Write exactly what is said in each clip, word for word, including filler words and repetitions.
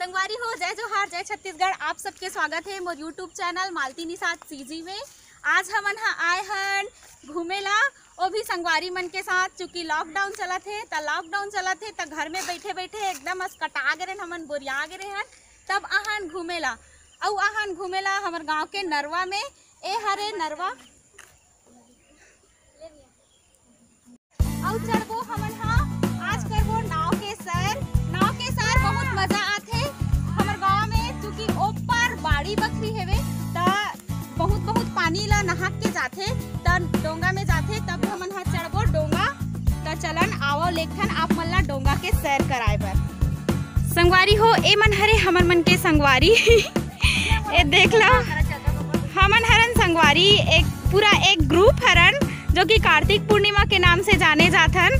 संगवारी हो, जय जोहार, जय छत्तीसगढ़। आप सबके स्वागत हे मोर YouTube चैनल मालती निषाद CG में। आज हमन ह आए हन घूमे ला, वो भी संगवारी मन के साथ। चूंकि लॉकडाउन चलत हे, त लॉकडाउन चलत हे, त घर में बैठे बैठे एकदम अस कटा गे रेहन, हमन बोरिया गे रेहन, तब आहन घूमे ला। अउ आहन घूमे ला हमर गांव के नरवा में। ए हरे नरवा। अउ चढ़बो हमन हा, आज करबो नाव के सैर। नाव के सैर बहुत मजा आथे। हमर गांव में चूंकि ऊपर बाड़ी बखरी हेवे, त बहुत बहुत पानी ला नहा के जाथे, त डोंगा में जाथे, तब हमन हा चढ़बो डोंगा। त चलन आवो लेखन आप मन ला डोंगा के सैर कराए बर। संगवारी हो, ए मन हरे हमर मन के संगवारी। ए देख लो, हमन हरन संगवारी, एक पूरा एक ग्रुप हरन, जो कि कार्तिक पूर्णिमा के नाम से जाने जाथन।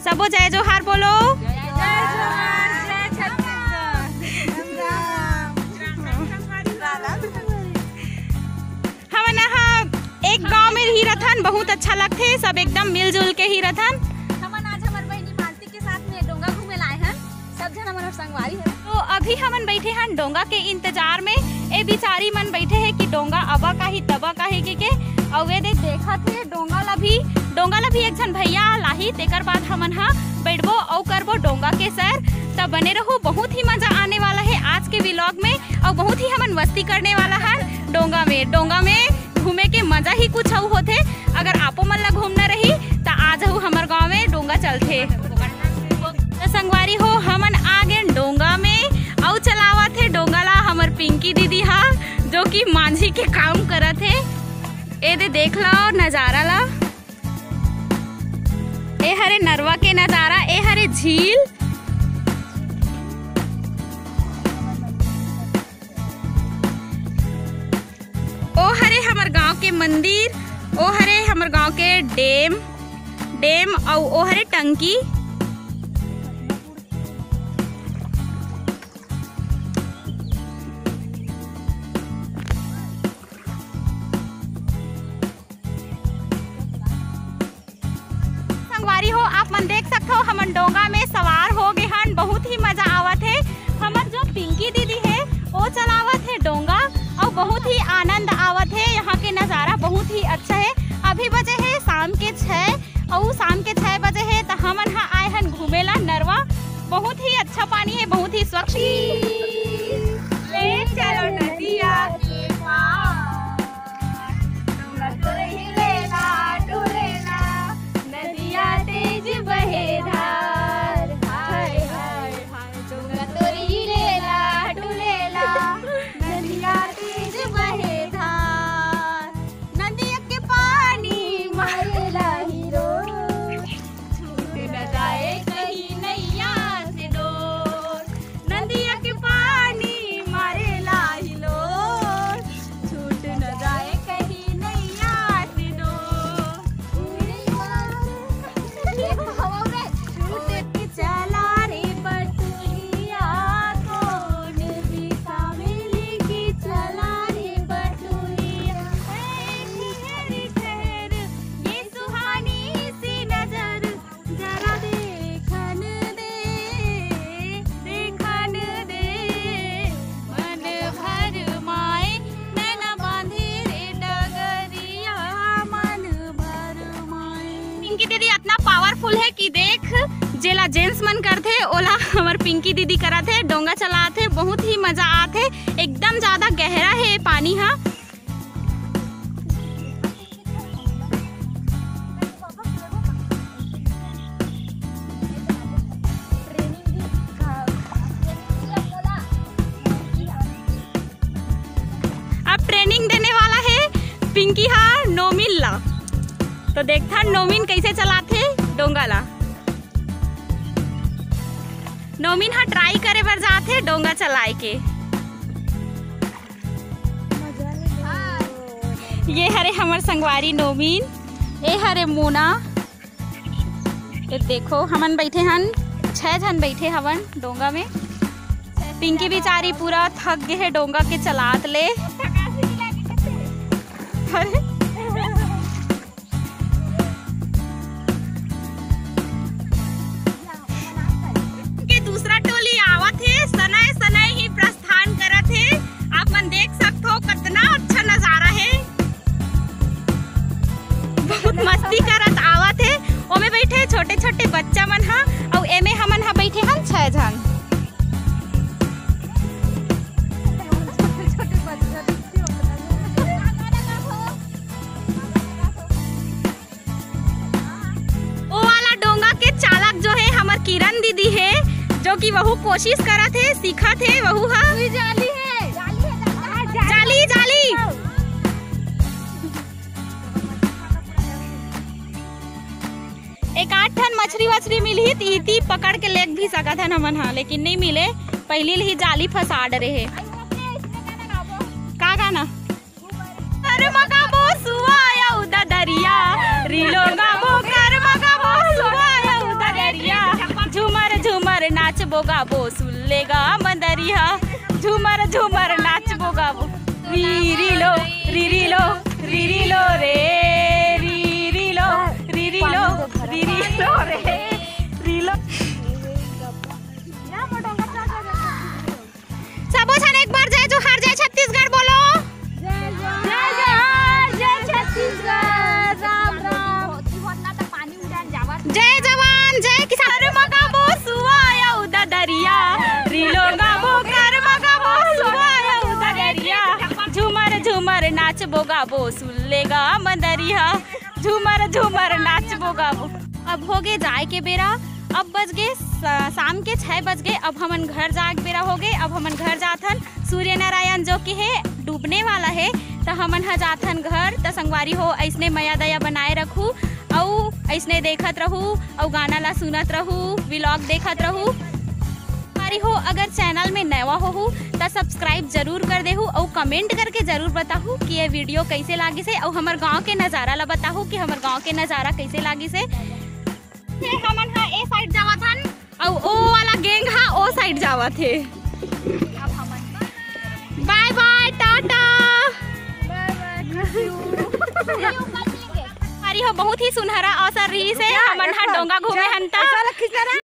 सबो जय जोहार बोलो। जय जोहार, जय छत्तीसगढ़। हमन ह एक गांव में ही रथन, बहुत अच्छा लगथे, सब एकदम मिलजुल के ही रथन। हमन आज हमर बहिनी मालती के साथ में डोंगा घूमे लाए हन। सब झन हमर संगवारी हरे। तो अभी हमन बैठे हन डोंगा के इंतजार में। ए बिचारी मन बैठे हे कि डोंगा अबा काही, तबा काही के, के। अउ ए दे देखत हे डोंगा ला भी, डोंगा ला भी एक झन भैया लाही, तेकर बाद हमन हा बैठबो अउ करबो डोंगा के सैर। त बने रहू, बहुत ही मजा आने वाला हे आज के व्लॉग में, अउ बहुत ही हमन मस्ती करने वाला हन डोंगा में। डोंगा में घूमे के मजा ही कुछ अउ होथे। अगर आपो मन ला घूमना रही, त आ जाहू हमर गांव में, डोंगा चलथे। त संगवारी हो, हमन आ गेन डोंगा में, अउ चलावत हे डोंगा ला हमर पिंकी दीदी हा, जो कि मांझी के काम करत हे। ए दे देख लो नजारा ला, ए हरे नरवा के नजारा, ए हरे झील। ओ हरे हमर गांव के मंदिर, ओ हरे हमर गांव के डैम, डैम अउ ओ हरे टंकी। संगवारी हो, आप मन देख सकथो, हमन डोंगा में सवार हो गे हन। बहुत ही मजा आवत हे। हमर जो पिंकी दीदी हे, वो चलावत हे डोंगा, अउ बहुत ही आनंद आवत हे। यहाँ के नजारा बहुत ही अच्छा हे। अभी बजे हे शाम के छः, अउ शाम के छः बजे हे, त हमन ह आए हन घूमे ला नरवा। बहुत ही अच्छा पानी हे, बहुत ही स्वच्छ। ले चलो नदिया के पार। डोंगा तोर हिलेला, डुलेला, नदिया तेज बहे धार। हाय, हाय, हाय, डोंगा तोर हिलेला, डुलेला, नदिया तेज बहे धार। नदिया के पानी मारेला हिलोर, छूट न जाए कहीं नैया से डोर। नदिया के पानी मारेला हिलोर, छूट न जाए कहीं नैया से डोर। उड़े हवा में छूट के चला रे बटुहिया, कौन दिशा में लेके चला रे बटुहिया। ए ठहर, ठहर, ये सुहानी सी नजर जरा देखन दे, देखन दे, मन भर माए, नैना बांधे रे डगरिया, मन भर माए। पिंकी दीदी इतना पावरफुल हे कि देख, जेला जेंट्स मन करथे, ओला हमर पिंकी दीदी करत हे, डोंगा चलात हे, बहुत ही मजा आत हे। एकदम ज्यादा गहरा हे पानी हा। अब ट्रेनिंग देने वाला हे पिंकी हा नोमिन ला। तो देखथन नोमिन कैसे चलाथे डोंगा ला। नोमिन हा ट्राई करे बर जाथे डोंगा चलाए के। ये हरे हमर संगवारी नोमिन, ए हरे मोना। ये देखो, हमन बैठे हन, छह झन बैठे हवन डोंगा में। पिंकी बिचारी पूरा थक गे हे डोंगा के चलात ले। अरे। के दूसरा टोली आवत हे, सनय सनय ही वहू कोशिश करत हे, सीखत हे वहू हा। ये जाली है। जाली, जाली। एक आध ठन मछरी वछरी मिलही त इती पकड़ के लेग भी सकत हन हमन हा, लेकिन नहीं मिले। पहिली ही जाली फंसा डरे हे। का गाना? कर मगाबो सुआ अउ ददरिया, रीलो गाबो, कर मगाबो सुआ अउ ददरिया, झूमर झूमर नाचबो गाबो, सुल्ले गा मंदरिया, झूमर झूमर नाचबो गाबो। री रीलो, री रीलो, री रीलो रे, री रीलो, री रीलो, री रीलो रे, रीलो। सबो झन एक बार जय जोहार, जय छत्तीसगढ़ बोलो। जय जोहार, जय छत्तीसगढ़, राम राम। जय जवान, जय किसान। कर मगाबो सुआ अउ ददरिया, रीलो गाबो, कर मगाबो सुआ अउ ददरिया, झूमर झूमर नाचबो गाबो, सुल्ले गा मंदरिया, झूमर झूमर नाचबो गाबो। अब होगे जाए के बेरा, अब बज गे स-, शाम के छह बज गे। अब हमन घर जाए के बेरा होगे। अब हमन घर जाथन। सूर्य नारायण जो कि हे डूबने वाला हे, त हमन ह जाथन घर। त संगवारी हो, ऐसने मया दया बनाए रखू, अउ ऐसने देखत रहू, अउ गाना ला सुनत रहू, vlog देखत रहू। संगवारी हो, अगर channel में नवा होहू त subscribe जरूर कर देहू, अउ comment करके जरूर बताहू कि ये video कैसे लागिस हे, अउ हमर गांव के नजारा ला बताहू कि हमर गांव के नजारा कैसे लागिस हे। ये हमन हा ए side जावत हन, अउ ओ वाला gang हा ओ side जावत हे। Bye bye, Tata. संगवारी हो, बहुत ही सुनहरा अवसर रहिस हे, हमन हा डोंगा घूमे हन त।